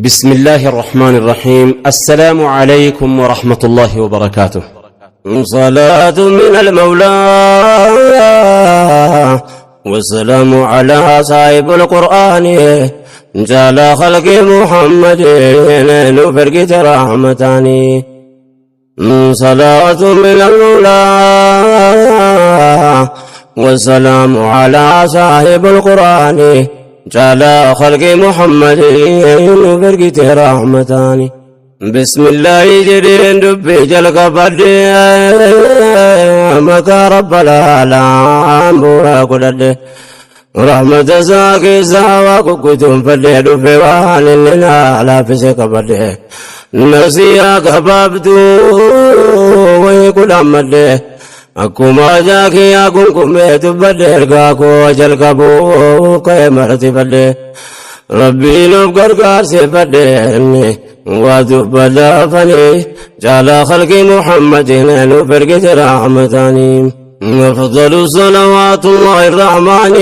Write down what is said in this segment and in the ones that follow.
بسم الله الرحمن الرحيم. السلام عليكم ورحمة الله وبركاته. صلاة من المولى والسلام على صاحب القرآن جال خلق محمد نفرقت رحمتاني. صلاة من المولى والسلام على صاحب القرآن جال خلق محمد نفرقت رحمتاني. بسم الله جرين دبي جلق بدي مكا رب العالم بورا قدد رحمة ساكي ساوا كتم فدي دفي وان لنا لا فسك بدي نسيا كبابتو ويقول أمدي akkuma jaakiyaa gunkumee dubbadhe ergaa koo jalqabuu ka'e martifadhe rabbiin of gargaarsifadhe waa dubbadaafanii jaalaa khalqii muhammadin nuuf ergite rahmatanii. أفضل صلوات الله الرحمن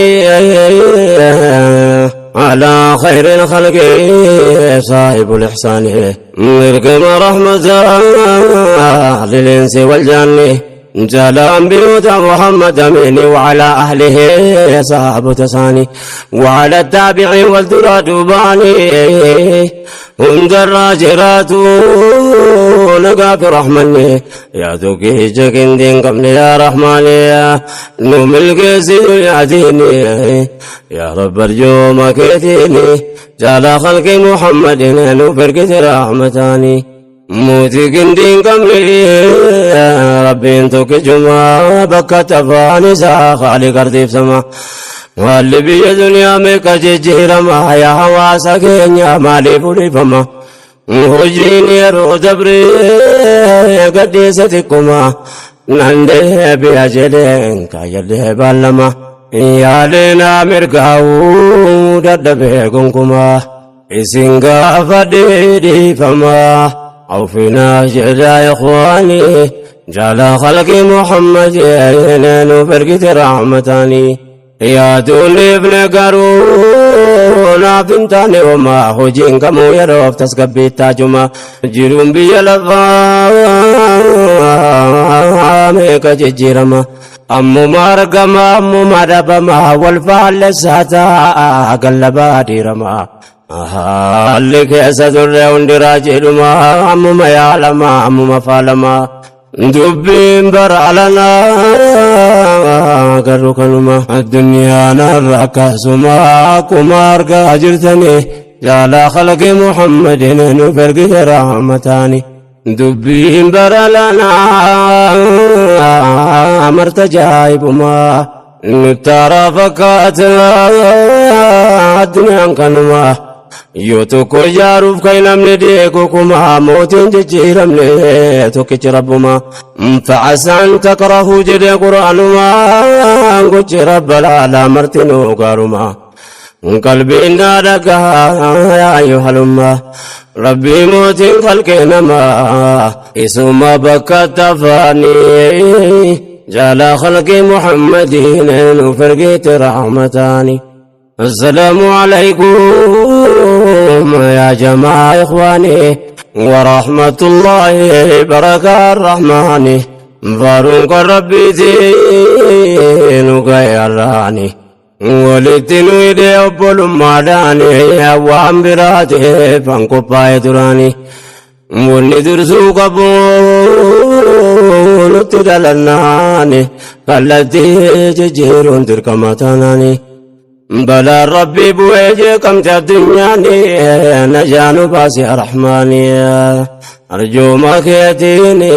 على خير الخلق صاحب الإحسان اركم رحمة للإنس والجن جلام بيوت محمد أمين وعلى أهله صحاب تساني وعلى التابعين والدراد باني هم دراجرات نقاف رحمني يا ذوكي جكين دين قبل يا رحمن يا نوم القسير يا ديني يا رب ارجو ما كيتيني جال خلق محمد نفرقت رحمتاني. Mootii gindiin qabne rabbiin tokkichuma bakka tafaan isaa haali gartiibsama. Haalli biyya duniyaa meeqa jijjiirama yaa hawaasa keenya maaliif ulifama? Hojiin yeroo dabre gadhiisa xiqquma nan deebi'a jedheen kaayyadhee baallama. Yaaleenaa mirgaa'uu dadhabee gonkumaa isin gaafadhee dhiifamaa. عوفنا جدا يا إخواني جعل خلق محمد نفرقت رحمتاني يا دولي ابن قارون فنتاني وما هجين كمو يروف تسقبي تاجما جرون بي لفا ججيرما أمو مارقما أمو مدبما والفعل ساتا قلبا ديرما Haalli keessa turre hundi raajiidhuma ammuma yaalama ammuma faalama dubbiin bara alanaa garuu kanuma addunyaan har'a akkasuma akkuma argaa jirtani jaalaa khalqi muhammadin nuuf ergite rahmataani. Dubbiin bara alanaa marta jaa'ibumaa nuttara fakkaata addunyaan kanuma. Yoo tokko ijaaruuf kan namni deeku kuma mootiin jijjiiramne tokkichi rabbuma. Facasaan takrahu jedhe quraanuma gochi rabba laalaa martinuu gaaruma. Qalbiin naa dhagaa yaa ayyuhalumma rabbii mootiin qalqee namaa isuma bakka tafaanii jaalaa khalqii muhammadiin nuuf ergite rahmataani. السلام عليكم يا جماعة إخواني ورحمة الله بركة الرحمن فاروق ربي دين وغيراني ولدن ويدي أبول ماداني وان براتي فانكو بايدراني wanni dursuu qabu nutti dhalannaani kallattii jijjiiruun dirqama taanaani. Balaan rabbii bu'ee jeeqamte addunyaani najaanu baasi arahmaani arjooma keetiini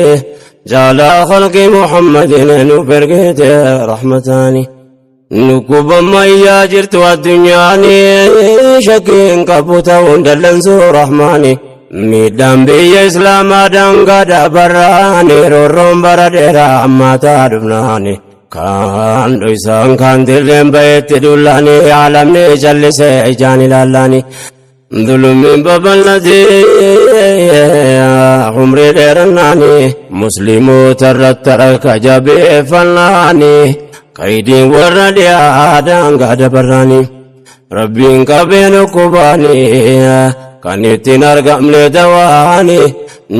jaalaa khalqi muhammadin nuuf ergite rahmataani. Nukkuba ammayyaa jirtu addunyaani shakkiin qabu ta'uun dallansuu rahmaani. Miidhaan biyya islaamaa daangaa dabarraani roorroon bara dheeraa hammaataa dhufnaani. Kaan dhoysaan kaan dirreen bahetti dullaani alamni callisee ijaan ilaallaani. Dhulummiin babal'atee umrii dheerannaani musliimoota irratti harka jabeeffannaani qaydiin warra dhiyaa daangaa dabarraani. Rabbiin qabeen dhukkubaani. Kan ittiin argamne dawaani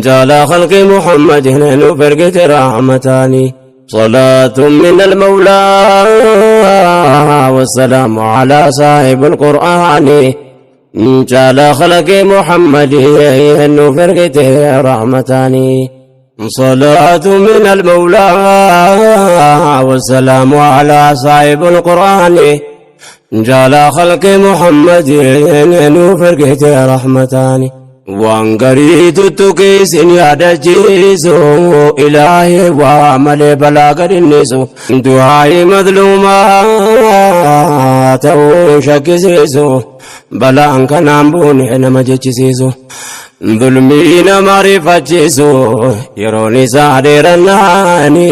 jaalaa khalqi Muhammadin nuuf ergite rahmataani. صلاة من المولى والسلام على صاحب القرآن جال خلق محمد nuuf ergite rahmataani. صلاة من المولى والسلام على صاحب القرآن جال خلق محمد nuuf ergite rahmataani. Waan garii tuttuqii isin yaadachiisu, ilaahee waa malee balaa gadinnisu, du'aa'ii madluumaa ta'uu shakkisiisu, balaan kanaan buune nama jechisiisu, dhulmii nama rifachiisu, yeroon isaa dheerannaani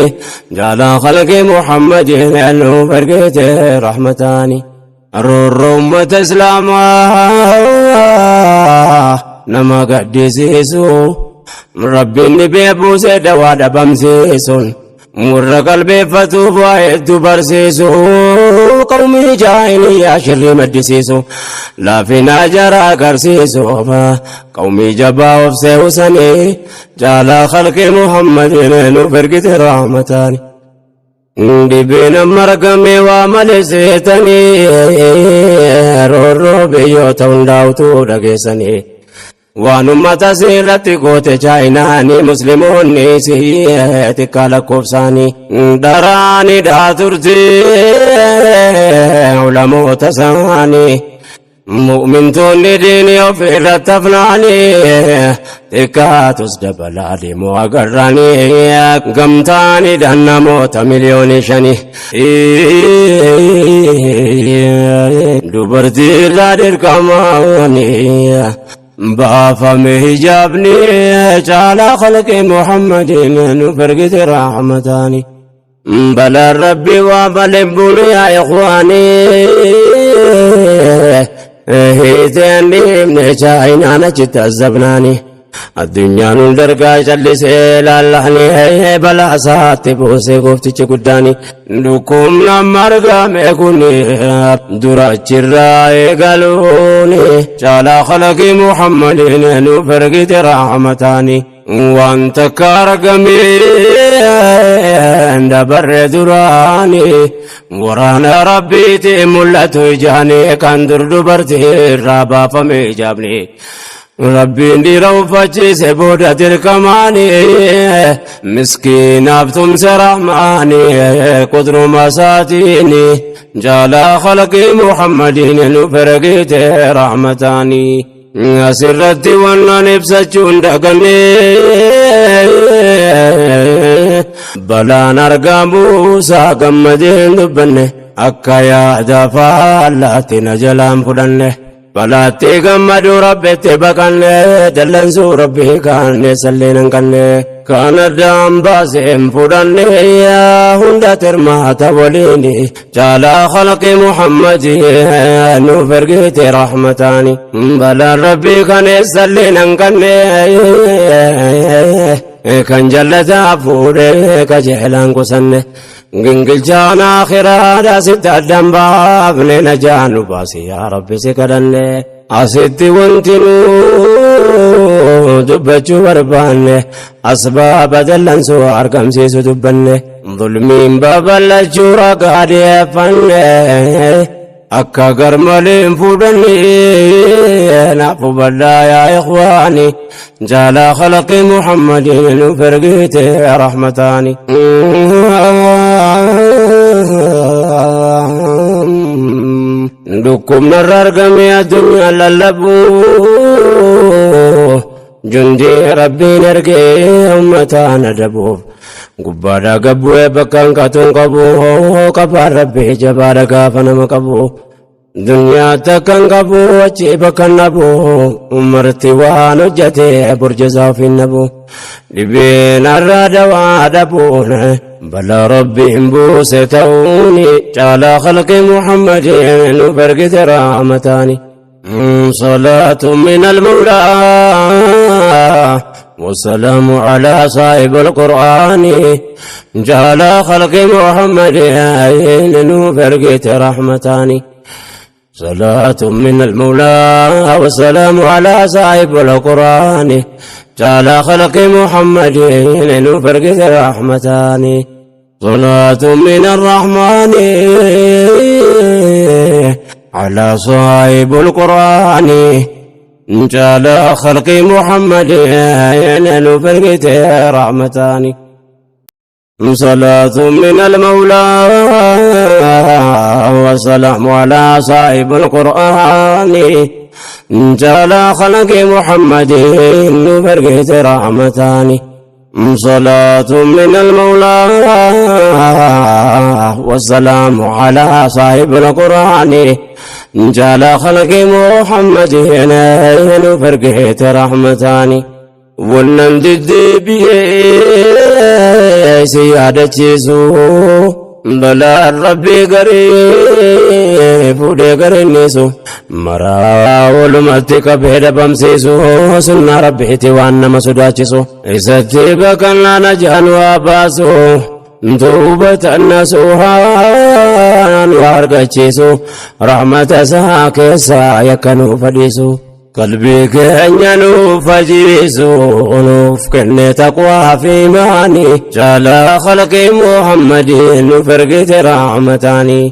jaalaa khalqi Muhammadin nuuf ergite rahmataani. Roorroo ummata Islaamaa nama gaddisiisu, Rabbiin dhibee buusee dawaa dhabamsiisuun warra qalbeeffatuuf waa hedduu barsiisu, qawmii jaahiliyyaa shirrii maddisiisu, laafina jara agarsiisu, qawmii jabaa of seewsanii jaalaa khalqi Muhammadin nuuf ergite rahmataani. Dhibeen amma argame waa malee seetanii, roorroo biyyoota hundaa'utu dhageessanii. Waan ummata irratti goote Chaayinaanii, musliimoonni xiqqaa lakkoofsaanii daraanii dhaa turte ulamoota isaanii. Mu'mintoonni diinii of irratti hafnaanii, xiqqaatus dabalaa deemuu agarraanii, gamtaanii namoota 5 miliyoonii. Dubartii irraa dirqamaanii baafame hijaabni, caalaa khalqi Muhammadin nuuf ergite rahmataani. Balaan Rabbi waa malee buune, yaa ikhwaanii, hiiteen dhiibne Chaayinaan achitti azabnaani. Addunyaan hundargaa callisee laallahanii, balaa isaatti buusee gooftichi guddaani. Dhukkubni amma argame kun dura achirraa eegaluuni caalaa khalaqi Muhammadin nuuf ergite rahmataani. Waan takka argame dabarre duraani, waraana Rabbiiti mul'atu ijaani, kan dur dubartii irraa baafame hijaabni. Rabbiin dhiira uffachiise booda dirqamaani, miskiinaaf tumse rahmaani, qudruma isaatiini jaalaa khalqi Muhammadiin nuuf ergite rahmataani. Asirratti wannan ibsachuun daganne, balaan argamuusaa gammadeen dubbanne, akka yaada faallaatti na jalaan fudhanne. Balaatti gammaduu Rabbitti baqanne, dallansuu Rabbii kaanne salleen hanqanne, kan addaan baaseen fudhanne hunda tirmaata waliin jaalaa khalqi Muhammadi nuuf ergite rahmataani. Balaan Rabbii kan eessalleen hanqanne, kan jallataa fuudhee qajeelaan qusanne, gingilchaan akhiraadha sitti addan baafne, najaa nu baasi yaa Rabbi si kadhanne. Asitti wanti nu dubbachuu barbaanne, asbaaba dallansuu argamsiisu dubbanne, zulmiin babal'achuu ragaa dhiyeeffanne, akka garmaleen fuudhanne naaf hubadhaa yaa ikhwaani, jaalaa khalaqi Muhammadin nuuf ergite rahmataani. Dhukkubnarra argame addunyaa lallabu, jundii Rabbiin ergee ummataan adabuuf gubbaadhaa gabbu'ee bakka hanqatuun qabu, qabaan Rabbii jabaadha gaafa nama qabu. Duniyaa takkan qabu achi bakka nabu, umarti waan hojjate burjasaa ofiin nabu. Dhibeen har'a dawaa dhabuun balaa Rabbiin buuse ta'uuni, caalaa khalqi Muhammadin nuuf ergite rahmataani. صلاة من المولى والسلام على صاحب القرآن جعل خلق محمد nuuf ergite rahmataani. صلاة من المولى والسلام على صاحب القرآن جعل خلق محمد نفرق رحمتان صلاة من الرحمن على صاحب القرآن جعل خلق محمد نفرق رحمتان صلاة من المولى والسلام على صاحب القرآن جعل خلق محمد نفرقت رحمتان صلاة من المولى والسلام على صاحب القرآن جعل خلق محمد نفرقت رحمتان. Wannan deddeebi'ee si yaadachiisu, balaan rabbii garii fuudhee garinnisu maraa walumatti qabee dhabamsiisu, sunnaa rabbiiti waan nama sodaachisu, isatti baqannaa najaan waa baasu, توبة nasuhaan waa argachiisu, rahmata isaa keessaa yakka nuuf fadhiisu, qalbii keenya nuuf fajiisu, nuuf kenne taqwaa fi imaanii, jaalaa khalqii Muhammadin nuuf ergite rahmataanii.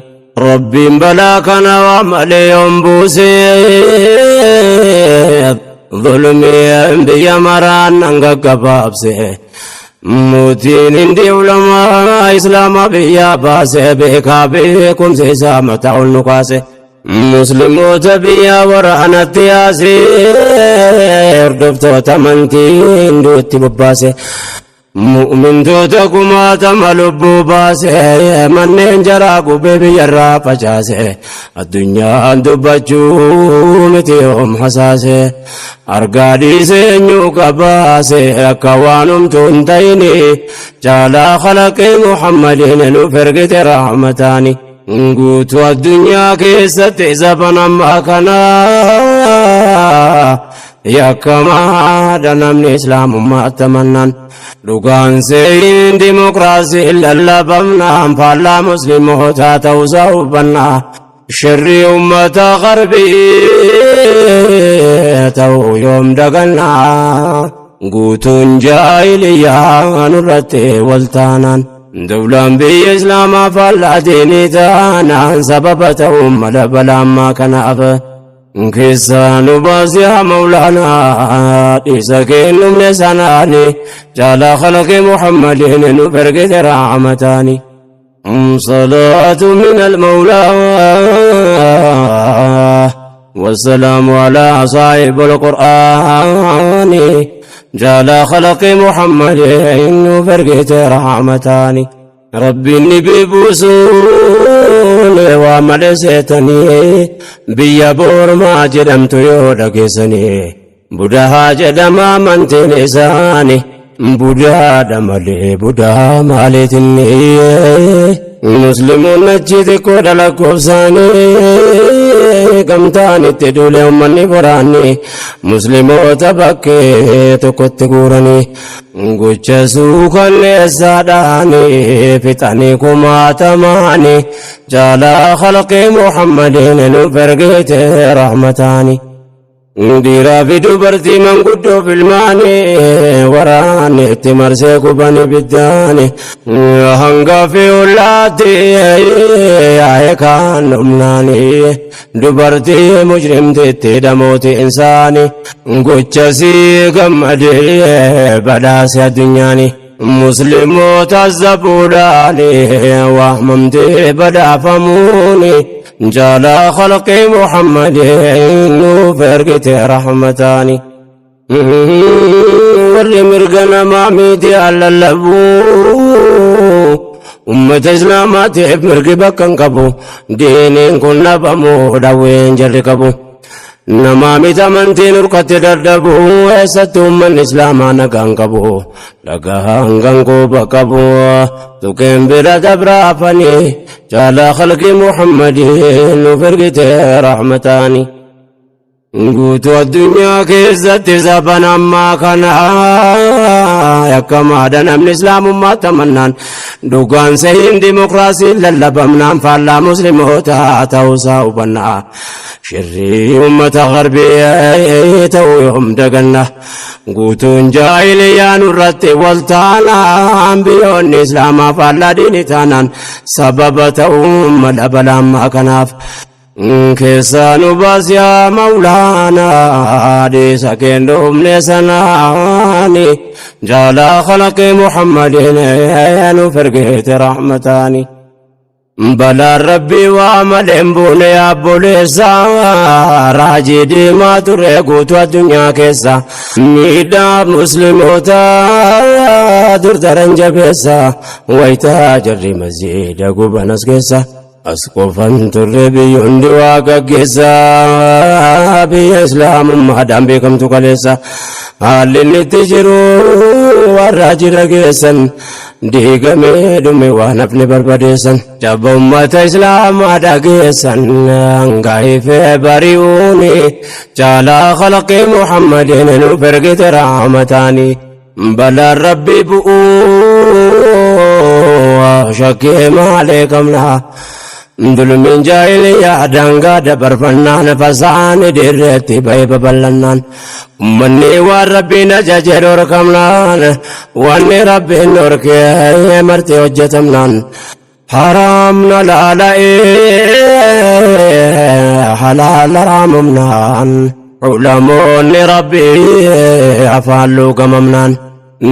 Rabbiin balaa kana waa malee yoon buusee, zulmii biyya maraan nan gaggabaabse. Mootiin hindi ulamaa islaamaa biyyaa baase, beekaa beekumsa isaa mataa ol nu kaase. Musliimoota biyya waraanatti yaasee, hordoftoota amantii hinduutti bobbaase. Mu'mintoota kumaatama lubbuu baase, manneen jaraa gubee biyyarraa facaase. Addunyaan dubbachuu miti yoom hasaase, argaa dhiisee eenyu qabaase, akka waan humtuu hin ta'ini, jaalaa khalaqee Muhammadin nuuf ergite rahmataani. Guutuu addunyaa keessatti zaban ammaa kana yakkamaadha namni islaamummaa tamannaan. Dhugaan seeyin dimokiraasii lallabamnaan faallaa muslimootaa ta'uusaa hubannaa, shirrii ummata qarbii ta'uu yoom dagannaa, guutuun jaahiliyyaa nurratti waltaanaan, dawlaan biyya islaamaa faallaa diinii taanaan, sababa ta'uun mala balaammaa kanaaf. Keessaa nu baasi yaa Mawlaanaa, dhiisa kennumne sanaani, jaalaa khalaqi Muhammadin nu ergite rahmataani. صلاة من المولى والسلام على صاحب القرآن جال خلق محمد فرقت رحمتان. ربي النبي بوسون وملستني بيا بورما جدمت يودا كيسني، budahaa jedhama amantiin isaani, budaadha malee budaa maaliitinni. Musliimoonni achi xiqqoodha lakkoofsaanii, gamtaan itti duule uummanni boraanni, musliimoota bakkee tokkotti guuranii, gocha suukanneessaadhaani fixanii kumaatamaani, jaalaa khalqii Muhammadiin nuuf ergite rahmataani. Dhiiraa fi dubartii, manguddoo fi ilmaanii, waraanni itti marsee gubanii biddaani, hanga fi ollaatti yaa'ee kaan dhumnaani, dubartii mujrimtitti dhamooti insaani, gochasii gammadee badhaase addunyaani. Musliimoota zabuudhaani waamamtee badhaafamuuni, jaalaa khalqii Muhammadin nuuf ergite rahmataani. Warri mirga namaa miidiyaa lallabuu, ummata islaamaatiif mirgi bakka hin qabu, diiniin kun dhabamuu dhawween jarri qabu. Namaa miti amantiin urkatti dadhabu, eessatti uummanni islaamaa nagaan qabu, dhagaan ganguuba qabu, tuqeen bira dabraafanii, jaalaa khalqii Muhammadin nuuf ergite rahmataani. Guutuu addunyaa keessatti saban ammaa kana yakkamaadha namni islaamummaa tamannaan dhugaan sahiin dimokiraasiin lallabamnaan faallaa musliimoota ta'uusaa hubannaa shirrii uummata garbii ta'uu yoom daganna guutuun jaahiliyaa nurratti wal taanaan biyyoonni islaamaa faallaa diinii taanaan sababa ta'uu mala balaa kanaaf. Keessaa nu baas yaa Mawlaanaa dhiisa keen dhumne sanaani jaalaa khalaqii Muhammadin nu fergeete rahmataani. Balaan rabbii waa malee hin buune yaabboleessa raajii diimaa ture guutuu addunyaa keessa miidhaa musliimoota dur daran jabeessa wayitaa jarri masjiida gubanas keessa. As qofan turre biyyi hundi waa gaggeessa biyya islaamummaadhaan beekamtu kaleessa haalli inni itti jiru warra jira geessan diigamee dhume waan hafne barbadeessan jabba ummata islaamaa dhageessan hangaifee bari'uuni caalaa khalaqii muhammadin nuuf ergite rahmataanii. Balaan rabbii bu'uu shakkii maalee qabna. Dulmiin jaahiliyaa daangaa dabarfannaan fasaan dirreetti ba'ee babal'annaan. Ummanni waan rabbiin ajaje dhorkamnaan wanni rabbiin dhorkee marti hojjetamnaan. Haraamna laala'ee halaala raamamnaan ulamoonni rabbii afaan luugamamnaan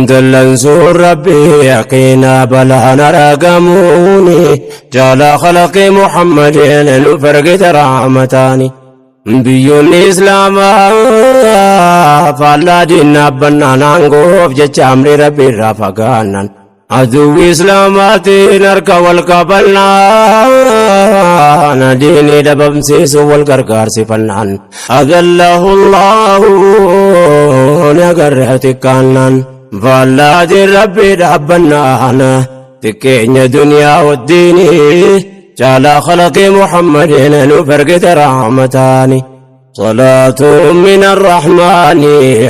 dallansuun rabbii yaqiinaa balaan aragamuuni jaalaa khalaqii muhammadin nu fargite rahmataani. Biyyoonni Islaamaa faallaa diinaa bannaan aangoof jecha amrii rabbii irraa fagaannan aduwwi Islaamaatiin harka wal qabannaan diinii dhabamsiisuu wal gargaarsifannaan adallahu Allahu ni agarre xiqqaannaan faallaa diin rabbii dhaabbannaan xiqqeenya duniyaa wajjiinii جعل خلق محمد نفرقت رحمتان صلاة من الرحمن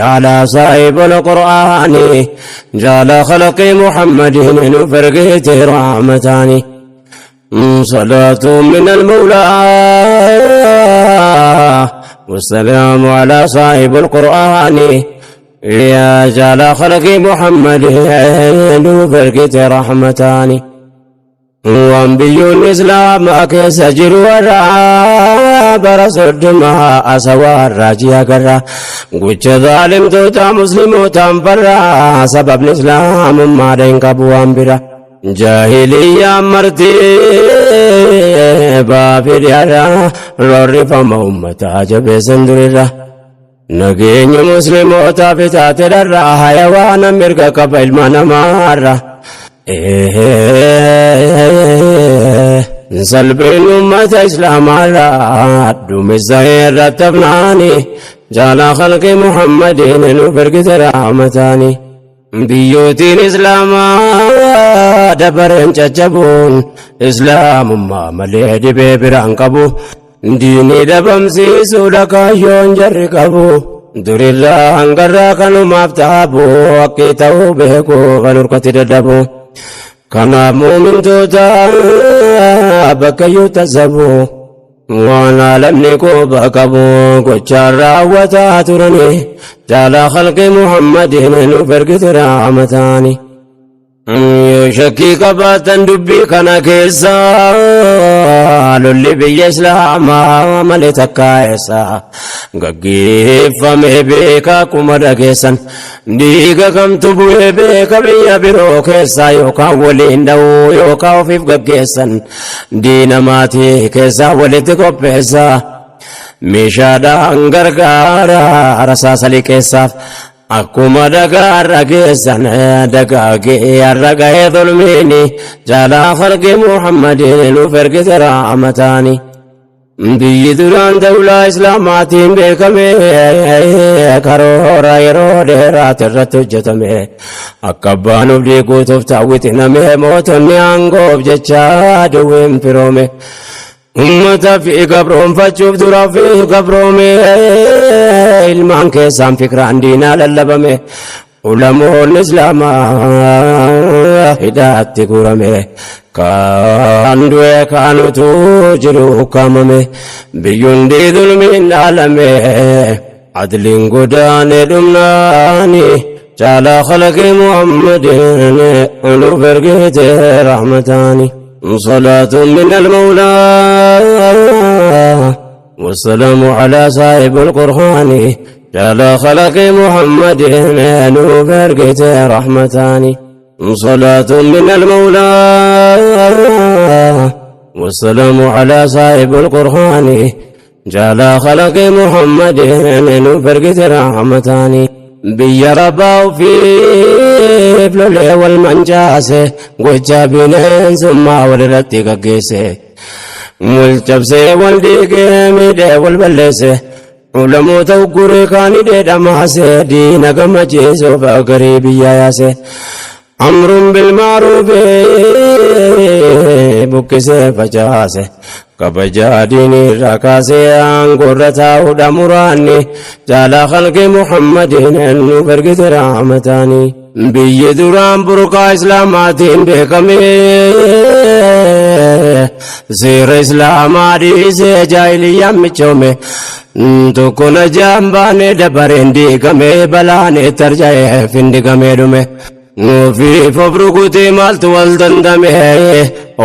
على صاحب القرآن جعل خلق محمد نفرقت رحمتان صلاة من المولى والسلام على صاحب القرآن يا جعل خلق محمد نفرقت رحمتان Waan biyyoonni Islaamaa keessa jiru warra bara soddomaa asawaa raajii agarra. Gocha zaalimtoota muslimootaan farra sababni islaamummaadha hin qabu waan bira. Jaahiliyyaan marti baafidhiyaadha roorrifama uummataa jabeessan durirra. Nageenya muslimootaaf taate dharra hayawaana mirga qaba ilma namaarra. Salphiin uummata islaamaarra duumessa irratti hafnaani jaalaa khalqi muhammadiin nuuf ergite rahmataani. Biyyootiin islaamaa dabareen caccabuun islaamummaa malee dhibee biraan qabu. Diinii dhabamsiisuudha kaayyoon jarri qabu. Durirraa hangarraa kanumaaf taabu haqqii ta'uu beeku kan hurkatti dadhabu. Kanaaf muumintoota bakkayyuu tasabu. Waan alamni quba qabu gochaan raawwataa turani jaalaa khalqi Muhammadiin nuuf ergite rahmataani. Yoo shakkii qabaatan dubbii kana keessa lolli biyya islaamaa malee takkaa eessa gaggeeffame beeka akkuma dhageessan dhiiga kamtu bu'ee beeka biyya biroo keessa yookaan waliin dha'uu yookaan ofiif gaggeessan diina maatii keessaa walitti qopheessa meeshaadhaan gargaara rasaasa liqeessaaf. Akkuma dhagaa har'a geessan dagaagee har'a gahee zulmiini jaalaa khalqi Muhammadiin nuuf ergite rahmataani. Biyyi duraan dawlaa Islaamaatiin beekame karoora yeroo dheeraati irratti hojjetame akka abbaan of diiguutuuf taawwixiname mootonni aangoof jecha duwween firoome. Ummata fi gabroonfachuuf dura fi gabroome ilmaan keessaan fikraan diinaa lallabame ulamoonni islaamaa hidhaatti guurame kaan du'e kaan utuu jiru ukkaamame biyyundi zulmiin dhaalame adliin godaane dhumnaani caalaa khalaqii muhammadin nuuf ergite rahmataani. صلاة من المولى والسلام على صاحب القرآن جل خلق محمد نوفرقت رحمتان. صلاة من المولى والسلام على صاحب القرآن جل خلق محمد نوفرقت رحمتان. Biyya rabbaa ofiif lolee wal mancaase gocha bineensummaa walirratti gaggeesse wal cabsee wal diigee miidhee wal balleesse ulamoota ugguree kaanii dheedhamaase diina gammachiisuuf garii biyya yaase amruun bilmaaruufi buqqisee facaase kabajaa diinii irraa kaasee aangoorra taa'uudha muraanni jaalaa khalqi muhammadin nuuf ergite rahmataani. Biyyi duraan burqaa islaamaatiin beekame seera islaamaa dhiisee jaahiliyyaan michoome tokko najaan baane dabareen diigame balaan itti arja'ee findigamee dhume. Ofiif of rukutee maaltu wal dandame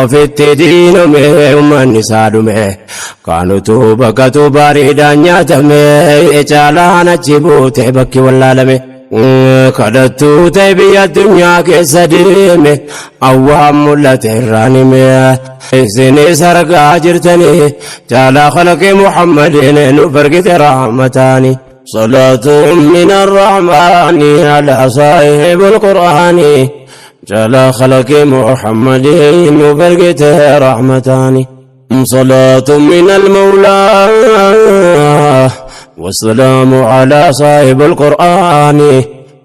ofitti diinome uummanni isaa dhume kaanutu bakkatu bareedaan nyaatame caalaan achi buute bakki wallaalame. Kadhattuu ta'e biyya addunyaa keessa deeme awwaan mul'ate irraan hime isinis argaa jirtanii caalaa khalaqee muhammadin nuuf ergite rahmataani. صلاة من الرحمن على صاحب القرآن جل خلق محمد وبرقته رحمتان. صلاة من المولى والسلام على صاحب القرآن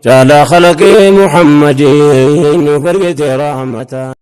جل خلق محمد وبرقته رحمتان.